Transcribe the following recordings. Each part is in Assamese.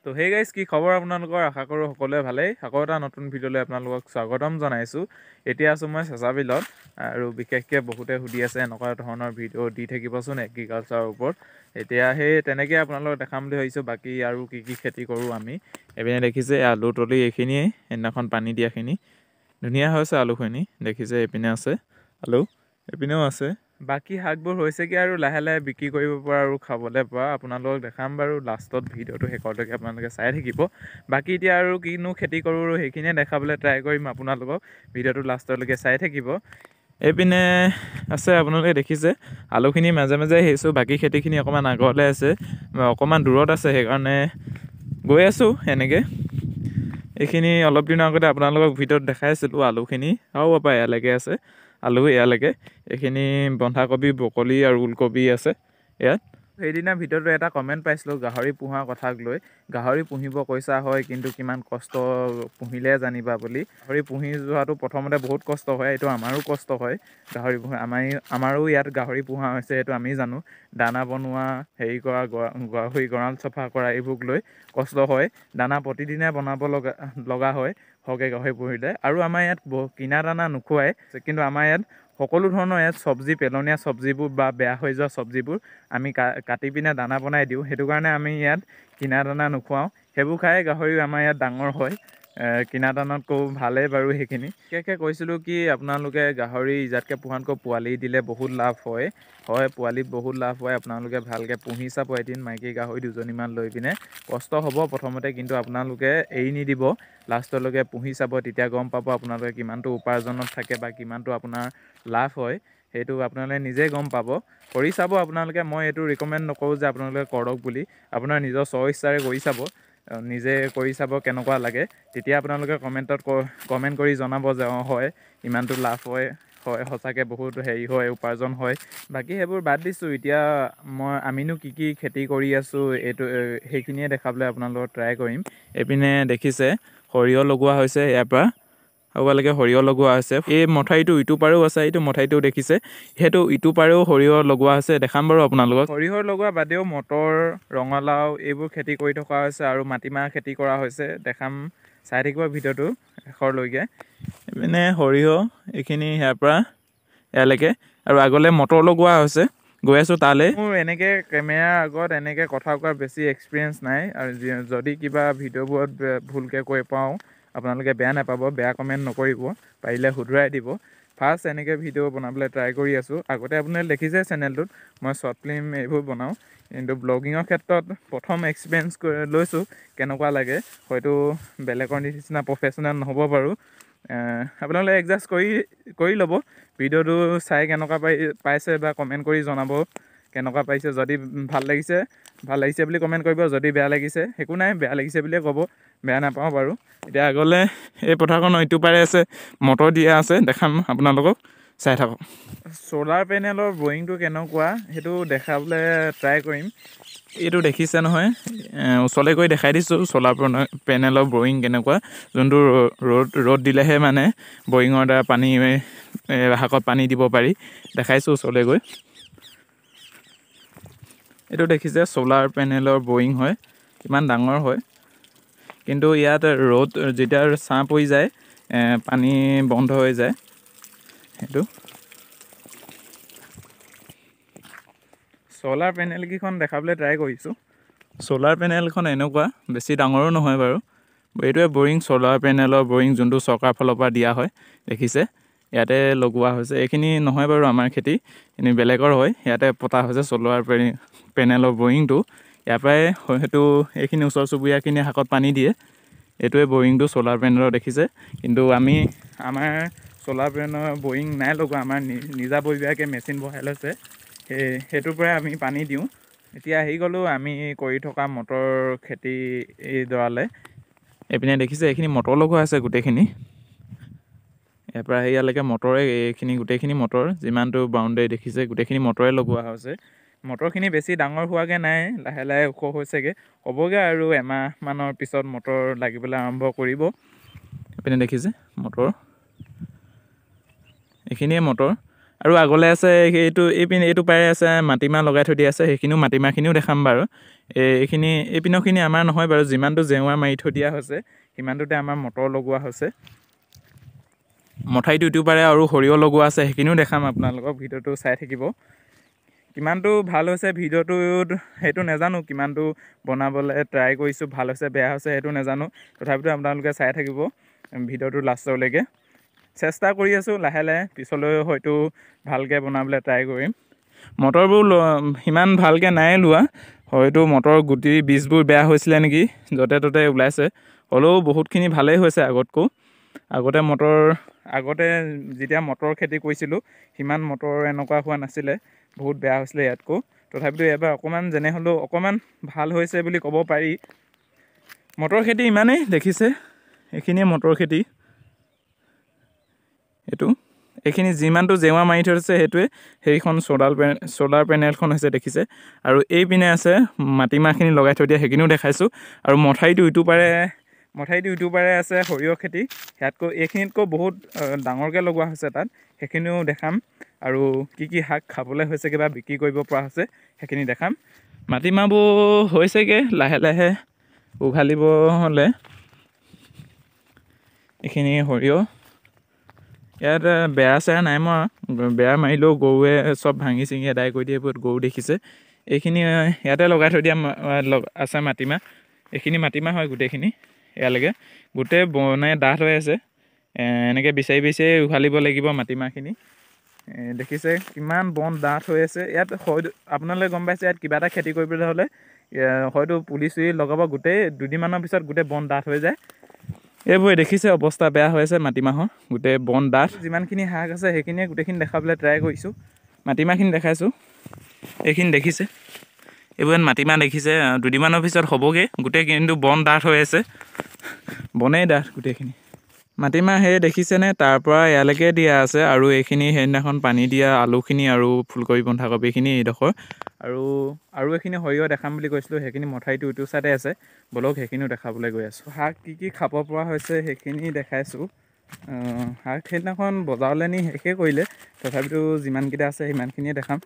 তো হে গাইজ, কি খবৰ আপোনালোকৰ? আশা কৰোঁ সকলোৱে ভালেই। আকৌ এটা নতুন ভিডিঅ'লৈ আপোনালোকক স্বাগতম জনাইছোঁ। এতিয়া আছোঁ মই চেঁচাবিলত আৰু বিশেষকৈ বহুতে সুধি আছে এনেকুৱা ধৰণৰ ভিডিঅ' দি থাকিবচোন এগ্ৰিকালচাৰৰ ওপৰত। এতিয়া সেই তেনেকৈ আপোনালোকক দেখাম বুলি ভাবিছোঁ। বাকী আৰু কি কি খেতি কৰোঁ আমি এইপিনে দেখিছে আলু তলি, এইখিনিয়ে সেইদিনাখন পানী দিয়াখিনি ধুনীয়া হৈছে আলুখিনি দেখিছে। এইপিনে আছে আলু, এইপিনেও আছে। বাকী শাকবোৰ হৈছেগৈ আৰু লাহে লাহে বিক্ৰী কৰিব পৰা আৰু খাবলৈ পৰা আপোনালোকক দেখাম বাৰু লাষ্টত, ভিডিঅ'টো শেষলৈকে আপোনালোকে চাই থাকিব। বাকী এতিয়া আৰু কিনো খেতি কৰোঁ সেইখিনিয়ে দেখাবলৈ ট্ৰাই কৰিম আপোনালোকক, ভিডিঅ'টো লাষ্টলৈকে চাই থাকিব। এইপিনে আছে আপোনালোকে দেখিছে আলুখিনি মাজে মাজে আহিছোঁ, বাকী খেতিখিনি অকণমান আগলৈ আছে, অকণমান দূৰত আছে, সেইকাৰণে গৈ আছোঁ এনেকৈ। এইখিনি অলপ দিনৰ আগতে আপোনালোকক ভিডিঅ'ত দেখাইছিলোঁ আলুখিনি, আৰু পৰা ইয়ালৈকে আছে আলু, ইয়ালৈকে এইখিনি বন্ধাকবি, ব্ৰকলি আৰু ওলকবি আছে ইয়াত। সেইদিনা ভিডিঅ'টো এটা কমেণ্ট পাইছিলোঁ গাহৰি পোহাৰ কথাক লৈ। গাহৰি পুহিব কৈছা হয়, কিন্তু কিমান কষ্ট পুহিলে জানিবা বুলি। গাহৰি পুহি যোৱাটো প্ৰথমতে বহুত কষ্ট হয়, এইটো আমাৰো কষ্ট হয়। গাহৰি পোহা আমাৰো ইয়াত গাহৰি পোহা হৈছে, সেইটো আমি জানো। দানা বনোৱা, হেৰি কৰা, গাহৰি গঁৰাল চফা কৰা, এইবোৰক লৈ কষ্ট হয়। দানা প্ৰতিদিনে বনাব লগা হয় সৰহকৈ গাহৰি পুহিলে। আৰু আমাৰ ইয়াত কিনা দানা নোখোৱাই, কিন্তু আমাৰ ইয়াত সকলো ধৰণৰ ইয়াত চব্জি, পেলনীয়া চব্জিবোৰ বা বেয়া হৈ যোৱা চব্জিবোৰ আমি কাটি পিনে দানা বনাই দিওঁ। সেইটো কাৰণে আমি ইয়াত কিনা দানা নোখোৱাওঁ, সেইবোৰ খাই গাহৰি আমাৰ ইয়াত ডাঙৰ হয়। কিনা দানাতকৈও ভালেই বাৰু সেইখিনি। বিশেষকৈ কৈছিলোঁ কি আপোনালোকে গাহৰি ইজাতকৈ পোহাতকৈ পোৱালি দিলে বহুত লাভ হয়। হয়, পোৱালিত বহুত লাভ হয়। আপোনালোকে ভালকৈ পুহি চাব এদিন, মাইকী গাহৰি দুজনীমান লৈ পিনে। কষ্ট হ'ব প্ৰথমতে, কিন্তু আপোনালোকে এৰি নিদিব, লাষ্টলৈকে পুহি চাব, তেতিয়া গম পাব আপোনালোকে কিমানটো উপাৰ্জনত থাকে বা কিমানটো আপোনাৰ লাভ হয়, সেইটো আপোনালোকে নিজেই গম পাব। কৰি চাব আপোনালোকে। মই এইটো ৰিকমেণ্ড নকৰোঁ যে আপোনালোকে কৰক বুলি, আপোনাৰ নিজৰ স্ব ইচ্ছাৰে কৰি চাব, নিজে কৰি চাব কেনেকুৱা লাগে। তেতিয়া আপোনালোকে কমেণ্টত কমেণ্ট কৰি জনাব যে অঁ হয় ইমানটো লাভ হয়, হয় সঁচাকৈ বহুত হেৰি হয়, উপাৰ্জন হয়। বাকী সেইবোৰ বাদ দিছোঁ। এতিয়া মই আমিনো কি কি খেতি কৰি আছোঁ এইটো সেইখিনিয়ে দেখাবলৈ আপোনালোকক ট্ৰাই কৰিম। এইপিনে দেখিছে সৰিয়হ লগোৱা হৈছে, ইয়াৰ পৰা আৰুলৈকে সৰিয়হ লগোৱা হৈছে। এই মথাউৰিটো ইটো পাৰেও আছে, এইটো মথাউৰিটো দেখিছে, সেইটো ইটো পাৰেও সৰিয়হ লগোৱা হৈছে, দেখাম বাৰু আপোনালোকক। সৰিয়হ লগোৱা বাদেও মটৰ, ৰঙালাও এইবোৰ খেতি কৰি থকা হৈছে আৰু মাটিমাহ খেতি কৰা হৈছে, দেখাম, চাই থাকিব ভিডিঅ'টো শেষৰলৈকে। এইপিনে সৰিয়হ এইখিনি ইয়াৰ পৰা ইয়ালৈকে আৰু আগলৈ মটৰ লগোৱা হৈছে, গৈ আছোঁ তালৈ। মোৰ এনেকৈ কেমেৰাৰ আগত এনেকৈ কথা কোৱাৰ বেছি এক্সপিৰিয়েঞ্চ নাই, আৰু যদি কিবা ভিডিঅ'বোৰত ভুলকৈ কৈ পাওঁ আপোনালোকে বেয়া নাপাব, বেয়া কমেণ্ট নকৰিব, পাৰিলে শুধৰাই দিব। ফাৰ্ষ্ট এনেকৈ ভিডিঅ' বনাবলৈ ট্ৰাই কৰি আছোঁ। আগতে আপোনালোকে দেখিছে চেনেলটোত মই শ্বৰ্ট ফিল্ম এইবোৰ বনাওঁ, কিন্তু ব্লগিঙৰ ক্ষেত্ৰত প্ৰথম এক্সপিৰিয়েঞ্চ লৈছোঁ কেনেকুৱা লাগে। হয়তো বেলেগৰ নিচিনা প্ৰফেচনেল নহ'ব বাৰু, আপোনালোকে এডজাষ্ট কৰি ল'ব। ভিডিঅ'টো চাই কেনেকুৱা পাইছে বা কমেণ্ট কৰি জনাব কেনেকুৱা পাইছে। যদি ভাল লাগিছে ভাল লাগিছে বুলি কমেণ্ট কৰিব, যদি বেয়া লাগিছে একো নাই, বেয়া লাগিছে বুলিয়ে ক'ব, বেয়া নাপাওঁ বাৰু। এতিয়া আগলৈ এই পথাৰখনৰ ইটো পাৰে আছে মটৰ দিয়া আছে, দেখাম আপোনালোকক, চাই থাকক। চ'লাৰ পেনেলৰ বয়িংটো কেনেকুৱা সেইটো দেখাবলৈ ট্ৰাই কৰিম। এইটো দেখিছে নহয়, ওচৰলৈ গৈ দেখাই দিছোঁ চ'লাৰ পেনেলৰ বয়িং কেনেকুৱা। যোনটো ৰ'দ দিলেহে মানে বয়িঙৰ দ্বাৰা পানী শাকত পানী দিব পাৰি, দেখাইছোঁ ওচৰলৈ গৈ। এইটো দেখিছে চ'লাৰ পেনেলৰ বয়িং হয়, কিমান ডাঙৰ হয়। কিন্তু ইয়াত ৰ'দ যেতিয়া ছাঁ পৰি যায় পানী বন্ধ হৈ যায়। সেইটো চ'লাৰ পেনেলকেইখন দেখাবলৈ ট্ৰাই কৰিছোঁ। চ'লাৰ পেনেলখন এনেকুৱা, বেছি ডাঙৰো নহয় বাৰু। এইটোৱে বয়িং, চ'লাৰ পেনেলৰ বয়িং যোনটো চৰকাৰৰ ফালৰ পৰা দিয়া হয়, দেখিছে ইয়াতে লগোৱা হৈছে। এইখিনি নহয় বাৰু আমাৰ খেতি, এইখিনি বেলেগৰ হয়। ইয়াতে পতা হৈছে চ'লাৰ পেনেলৰ বয়িংটো, ইয়াৰ পৰাই হয়তো এইখিনি ওচৰ চুবুৰীয়াখিনি শাকত পানী দিয়ে। এইটোৱে বয়িংটো চ'লাৰ পেনেলৰ দেখিছে। কিন্তু আমি আমাৰ চ'লাৰ পেনেলৰ বয়িং নাই লগোৱা, আমাৰ নিজাববীয়াকৈ মেচিন বহাই লৈছে, সেইটোৰ পৰাই আমি পানী দিওঁ। এতিয়া আহি গ'লোঁ আমি কৰি থকা মটৰ খেতি এইডৰালৈ। এইপিনে দেখিছে এইখিনি মটৰ লগোৱা আছে গোটেইখিনি, ইয়াৰ পৰা ইয়ালৈকে মটৰে, এইখিনি গোটেইখিনি মটৰ, যিমানটো বাউণ্ডেৰী দেখিছে গোটেইখিনি মটৰে লগোৱা হৈছে। মটৰখিনি বেছি ডাঙৰ হোৱাগৈ নাই, লাহে লাহে ওখ হৈছেগৈ, হ'বগৈ আৰু এমাহমানৰ পিছত মটৰ লাগিবলৈ আৰম্ভ কৰিব। এইপিনে দেখিছে মটৰ, এইখিনিয়ে মটৰ। আৰু আগলৈ আছে সেইটো এইপিনে এইটো পাৰে আছে মাটিমাহ লগাই থৈ দিয়া আছে, সেইখিনিও মাটিমাহখিনিও দেখাম বাৰু। এইখিনি এইপিনৰখিনি আমাৰ নহয় বাৰু, যিমানটো জেওৰা মাৰি থৈ দিয়া হৈছে সিমানটোতে আমাৰ মটৰ লগোৱা হৈছে। মঠাইটো ইটো পাৰে আৰু সৰিয়হ লগোৱা আছে, সেইখিনিও দেখাম আপোনালোকক, ভিডিঅ'টো চাই থাকিব। কিমানটো ভাল হৈছে ভিডিঅ'টোত সেইটো নাজানো, কিমানটো বনাবলৈ ট্ৰাই কৰিছোঁ ভাল হৈছে বেয়া হৈছে সেইটো নাজানো, তথাপিতো আপোনালোকে চাই থাকিব ভিডিঅ'টো লাষ্টলৈকে। চেষ্টা কৰি আছোঁ লাহে লাহে, পিছলৈ হয়তো ভালকৈ বনাবলৈ ট্ৰাই কৰিম। মটৰবোৰ সিমান ভালকৈ নাই লোৱা, হয়তো মটৰ গুটি বীজবোৰ বেয়া হৈছিলে নেকি, য'তে ত'তে ওলাইছে, হ'লেও বহুতখিনি ভালেই হৈছে আগতকৈ। আগতে যেতিয়া মটৰ খেতি কৰিছিলোঁ সিমান মটৰ এনেকুৱা হোৱা নাছিলে, বহুত বেয়া হৈছিলে ইয়াতকৈ। তথাপিতো এবাৰ অকণমান যেনে হ'লেও অকণমান ভাল হৈছে বুলি ক'ব পাৰি। মটৰ খেতি ইমানেই দেখিছে, এইখিনিয়ে মটৰ খেতি। এইটো এইখিনি যিমানটো জেওৰা মাৰি থৈছে সেইটোৱে সেইখন চ'লাৰ পেনেলখন হৈছে দেখিছে। আৰু এইপিনে আছে মাটিমাহখিনি লগাই থৈ দিয়া, সেইখিনিও দেখাইছোঁ। আৰু মঠাইটো ইটো পাৰে আছে সৰিয়হ খেতি, ইয়াতকৈ এইখিনিতকৈ বহুত ডাঙৰকৈ লগোৱা হৈছে তাত, সেইখিনিও দেখাম। আৰু কি কি শাক খাবলৈ হৈছে কিবা বিক্ৰী কৰিব পৰা হৈছে সেইখিনি দেখাম। মাটিমাহবোৰ হৈছেগৈ লাহে লাহে উঘালিব হ'লে। এইখিনি সৰিয়হ, ইয়াত বেয়া চেয়া নাই মৰা, বেয়া মাৰিলেও গৰুৱে চব ভাঙি চিঙি এদাই কৰি দিয়ে, বহুত গৰু দেখিছে। এইখিনি ইয়াতে লগাই থৈ দিয়া আছে মাটিমাহ, এইখিনি মাটিমাহ হয় গোটেইখিনি। ইয়ালৈকে গোটেই বনে ডাঠ হৈ আছে, এনেকৈ বিচাৰি বিচাৰি উঘালিব লাগিব মাটিমাহখিনি। দেখিছে কিমান বন ডাঠ হৈ আছে ইয়াত। হয়তো আপোনালোকে গম পাইছে ইয়াত কিবা এটা খেতি কৰিবলৈ হ'লে হয়তো পুলি চুলি লগাব, গোটেই দুদিনমানৰ পিছত গোটেই বন ডাঠ হৈ যায়। এইবোৰে দেখিছে অৱস্থা বেয়া হৈ আছে মাটিমাহৰ, গোটেই বন ডাঠ। যিমানখিনি শাক আছে সেইখিনিয়ে গোটেইখিনি দেখাবলৈ ট্ৰাই কৰিছোঁ। মাটিমাহখিনি দেখাইছোঁ, এইখিনি দেখিছে, এইবোৰ মাটিমাহ দেখিছে। দুদিনমানৰ পিছত হ'বগৈ গোটেই, কিন্তু বন ডাঠ হৈ আছে, বনেই ডাঠ গোটেইখিনি। মাটিমাহ সেই দেখিছেনে, তাৰপৰা ইয়ালৈকে দিয়া আছে। আৰু এইখিনি সেইদিনাখন পানী দিয়া আলুখিনি আৰু ফুলকবি বন্ধাকবিখিনি এইডোখৰ। আৰু এইখিনি সৰিয়হ দেখাম বুলি কৈছিলোঁ, সেইখিনি মঠাইটো ইটো চাইডে আছে, বলক সেইখিনিও দেখাবলৈ গৈ আছোঁ। শাক কি কি খাব পৰা হৈছে সেইখিনি দেখাইছোঁ। শাক সেইদিনাখন বজাৰলৈ নি শেষেই কৰিলে, তথাপিতো যিমানকেইটা আছে সিমানখিনিয়ে দেখাম।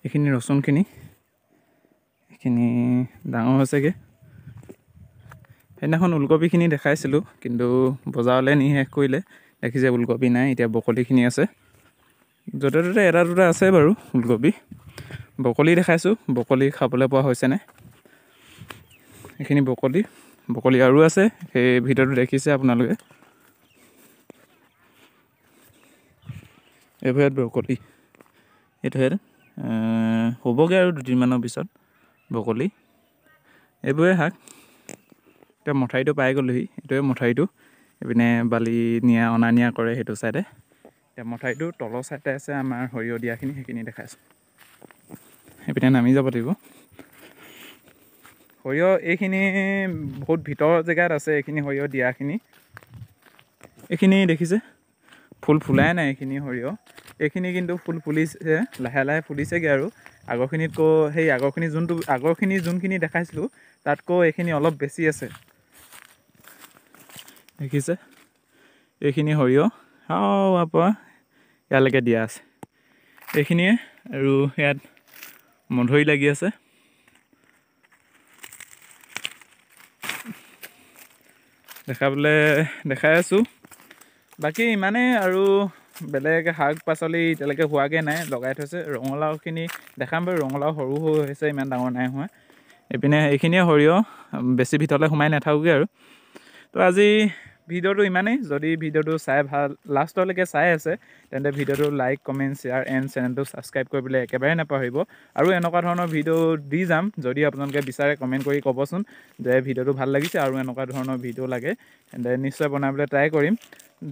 এইখিনি ৰচুনখিনি, এইখিনি ডাঙৰ হৈছেগৈ। সেইদিনাখন ওলকবিখিনি দেখাইছিলোঁ, কিন্তু বজাৰলৈ নি শেষ কৰিলে। দেখিছে ওলকবি নাই, এতিয়া বকলিখিনি আছে, য'তে ত'তে এটা দুটা আছে বাৰু ওলকবি। বকলি দেখাইছোঁ, বকলি খাবলৈ পোৱা হৈছেনে। এইখিনি বকলি, বকলি আৰু আছে, সেই ভিডিঅ'টো দেখিছে আপোনালোকে। এইবোৰ ইয়াত বকলি, এইটো ইয়াত হ'বগৈ আৰু দুদিনমানৰ পিছত বকলি। এইবোৰে শাক। এতিয়া মঠাইটো পাই গ'লোহি, এইটোৱে মঠাইটো। এইপিনে বালি নিয়া অনা নিয়া কৰে সেইটো চাইডে। এতিয়া মঠাইটো তলৰ চাইডে আছে আমাৰ সৰিয়হ দিয়াখিনি, সেইখিনি দেখাইছোঁ। সেইপিনে নামি যাব লাগিব। সৰিয়হ এইখিনি বহুত ভিতৰৰ জেগাত আছে, এইখিনি সৰিয়হ দিয়াখিনি। এইখিনি দেখিছে ফুল ফুলাই নাই এইখিনি সৰিয়হ, এইখিনি কিন্তু ফুল ফুলিছে, লাহে লাহে ফুলিছেগৈ আৰু। আগৰখিনিতকৈ সেই আগৰখিনি যোনটো আগৰখিনি যোনখিনি দেখাইছিলোঁ তাতকৈ এইখিনি অলপ বেছি আছে। দেখিছে এইখিনি সৰিয়হ পৰা ইয়ালৈকে দিয়া আছে এইখিনিয়ে। আৰু ইয়াত মধুৰি লাগি আছে। দেখাবলৈ দেখাই আছোঁ। বাকী ইমানেই আৰু বেলেগ শাক পাচলি এতিয়ালৈকে হোৱাগৈ নাই, লগাই থৈছে। ৰঙালাওখিনি দেখাম বাৰু, ৰঙালাও সৰু সৰু হৈছে, ইমান ডাঙৰ নাই হোৱা। এইপিনে এইখিনিয়ে সৰিয়হ, বেছি ভিতৰলৈ সোমাই নাথাকোগৈ আৰু। তো আজি ভিডিঅ'টো ইমানেই। যদি ভিডিঅ'টো চাই ভাল লাষ্টলৈকে চাই আছে তেন্তে ভিডিঅ'টো লাইক, কমেণ্ট, শ্বেয়াৰ এণ্ড চেনেলটো ছাবস্ক্ৰাইব কৰিবলৈ একেবাৰে নাপাহৰিব। আৰু এনেকুৱা ধৰণৰ ভিডিঅ' দি যাম, যদি আপোনালোকে বিচাৰে কমেণ্ট কৰি ক'বচোন যে ভিডিঅ'টো ভাল লাগিছে আৰু এনেকুৱা ধৰণৰ ভিডিঅ' লাগে, তেন্তে নিশ্চয় বনাবলৈ ট্ৰাই কৰিম।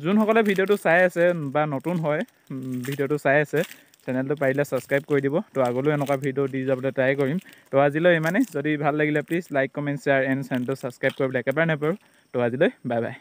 যোনসকলে ভিডিঅ'টো চাই আছে বা নতুন হয় ভিডিঅ'টো চাই আছে, চেনেলটো পাৰিলে ছাবস্ক্ৰাইব কৰি দিব। তো আগলৈও এনেকুৱা ভিডিঅ' দি যাবলৈ ট্ৰাই কৰিম। তো আজিলৈ ইমানেই। যদি ভাল লাগিলে please like, comment, share and চেনেলটো ছাবস্ক্ৰাইব কৰিবলৈ একেবাৰে নাপাহৰিব। তো আজিলৈ বাই বাই।